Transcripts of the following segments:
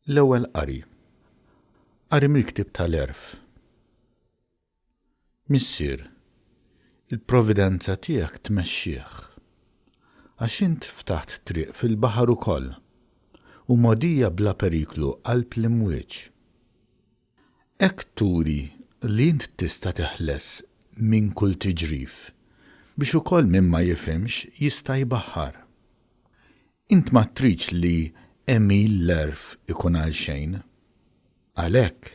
L-Ewwel Qari. Qari mill-Ktieb tal-Għerf. Missier, il-providenza tiegħek tmexxih, għax int ftaħt triq fil-baħar ukoll, u mogħdija bla periklu qalb l-imwieġ. Hekk turi li int tista' teħles minn kull tiġrif, biex ukoll min ma jifhimx jista' jbaħħar. Int ma tridx li għemil l-għerf ikun għalxejn. Għalhekk,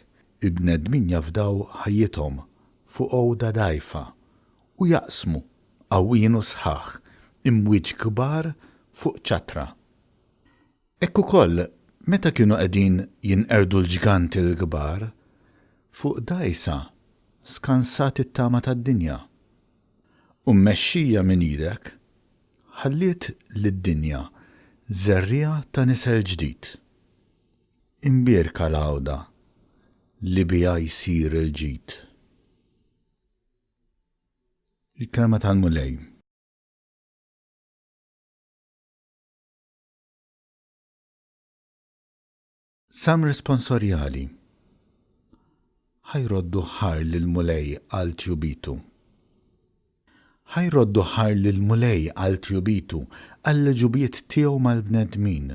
il-bnedmin jafdaw ħajjithom fuq għoda dgħajfa u jaqsmu, qawwin u sħaħ, imwieġ kbar fuq ċattra. Hekk ukoll, meta kienu qegħdin jinqerdu l-ġganti l-kbar, fuq dgħajsa skansat it-tama tad-dinja. U mmexxija minn idek, Ħalliet lid-dinja żerriegħa ta' nisel ġdid. Imbierka l-għawda li biha jsir il-ġid. Il-Kelma tal-Mulej. Salm responsorjali. Ħa jroddu ħajr lill-Mulej għal tjubitu. Ħa jroddu ħajr lill-Mulej għal tjubitu, għall-għeġubijiet tiegħu mal-bnedmin.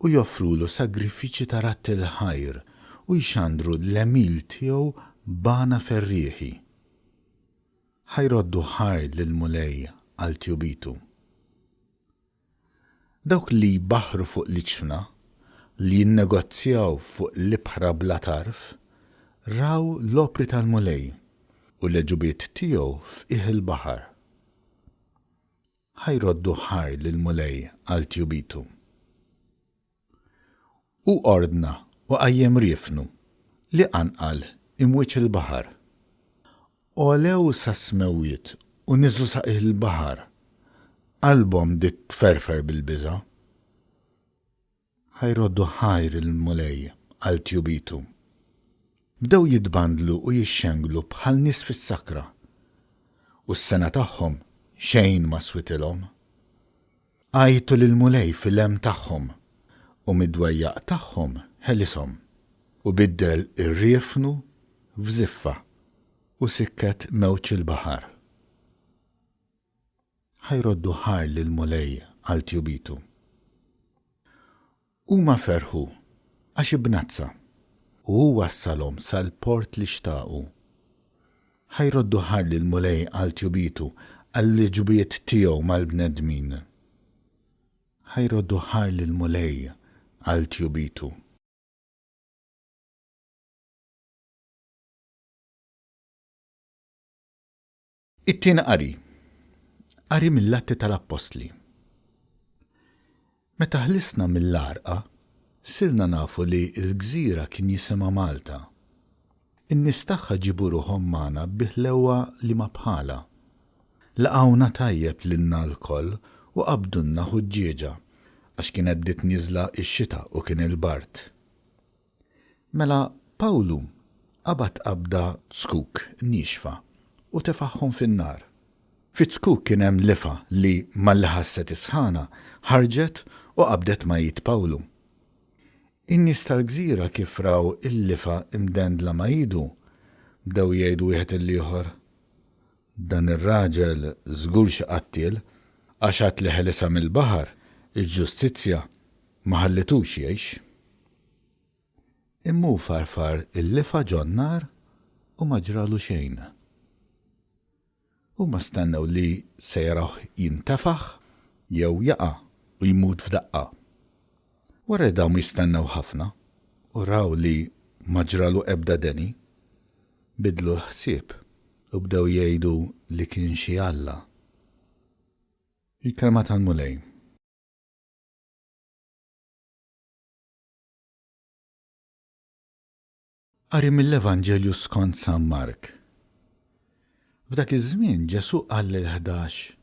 U joffrulu sagrifiċċji ta' radd il-ħajr, u jxandru l-għemil tiegħu b'għana ferrieħi. Ħa jroddu ħajr lill-Mulej għal tjubitu. Dawk li jbaħħru fuq l-iġfna, li jinnegozjaw fuq l-ibħra bla tarf, raw l-opri tal-Mulej u l-għeġubiet tiegħu f'qiegħ il-baħar. Ħa jroddu ħajr lill-Mulej għal tjubitu. Hu ordna u qajjem riefnu, li qanqal imwieġ il-baħar. Għolew sas-smewwiet u niżlu sa qiegħ il-baħar, qalbhom bdiet tferfer bil-biża'. Ħa jroddu ħajr il-Mulej għal tjubitu. Bdew jitbandlu u jixxenglu bħal nies fis-sakra, u s-sengħa tagħhom xejn ma switilhom. Għajtu lill-Mulej fil-hemm tagħhom, u mid-dwejjaq tagħhom ħelishom, u biddel ir-riefnu f'żiffa, u sikket mewġ il-baħar. Ħa jroddu ħajr lill-Mulej għal tjubitu. Huma ferħu għax ibnazza, u hu wassalhom sal-port li xtaqu. Ħa jroddu ħajr lill-Mulej għal tjubitu, għall-għeġubijiet tiegħu mal-bnedmin. Ħa jroddu ħajr lill-Mulej għal tjubitu. It-Tieni Qari Qari mill-Atti tal-Appostli Meta ħlisna mill-għarqa, sirna nafu li l-gżira kien jisimha Malta. In-nies tagħha ġiebu ruħhom magħna bi ħlewwa li ma bħalha. Laqgħuna tajjeb lilna lkoll u qabdulna ħuġġieġa, għax kienet bdiet nieżla x-xita u kien il-bard. Mela Pawlu qabad qabda zkuk niexfa u tefagħhom fin-nar. Fiz-zkuk kien hemm lifgħa li, malli ħasset is-sħana, ħarġet u qabdet ma' id Pawlu. In-nies tal-gżira kif raw il-lifgħa imdendla ma' idu, bdew jgħidu wieħed lill-ieħor, Dan ir-raġel żgur xi qattiel, għax għad li ħelisha mill-baħar, il-ġustizzja ma ħallitux jgħix. Imma hu farfar il-lifgħa ġon-nar u ma ġralu xejn. Huma stennew li se jarawh jintefaħ jew jaqa' u jmut f'daqqa. Wara li damu jistennew ħafna u raw li ma ġralu ebda deni, bidlu l-ħsieb u bdew jgħidu li kien xi alla. Il-Kelma tal-Mulej. Qari mill-Evanġelju skont San Mark. F'dak iż-żmien Ġesù qal lill-11,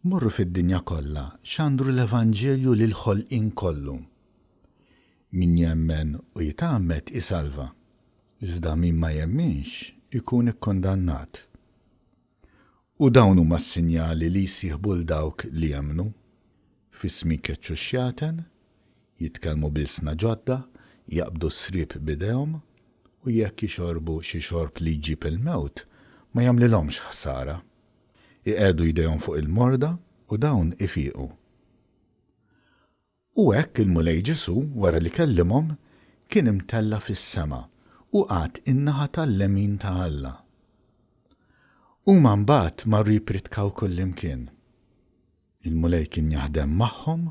Morru fid-dinja kollha, xandru l-Evanġelju lill-ħolqien kollu. Min jemmen u jitgħammed isalva, iżda min ma jemminx ikun ikkundannat. U dawn huma s-sinjali li jsieħbu 'l dawk li jemmnu, f'ismi jkeċċu x-xjaten, Jitkellmu b'ilsna ġodda, jaqbdu s-sriep b'idejhom, u jekk jixorbu xi xorb li jġib il-mewt, ma jagħmlilhomx ħsara. Iqiegħdu jdejhom fuq il-morda u dawn ifiqu. U hekk il-Mulej Ġesù, wara li kellimhom, kien imtella' fis-sema u qagħad in-naħa tal-lemin ta' Alla. Huma mbagħad marru jippritkaw kullimkien. Il-Mulej kien jaħdem magħhom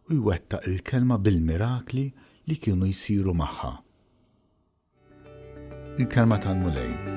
u jwettaq il-kelma bil-mirakli li kienu jsiru magħha. Il-Kelma tal-Mulej.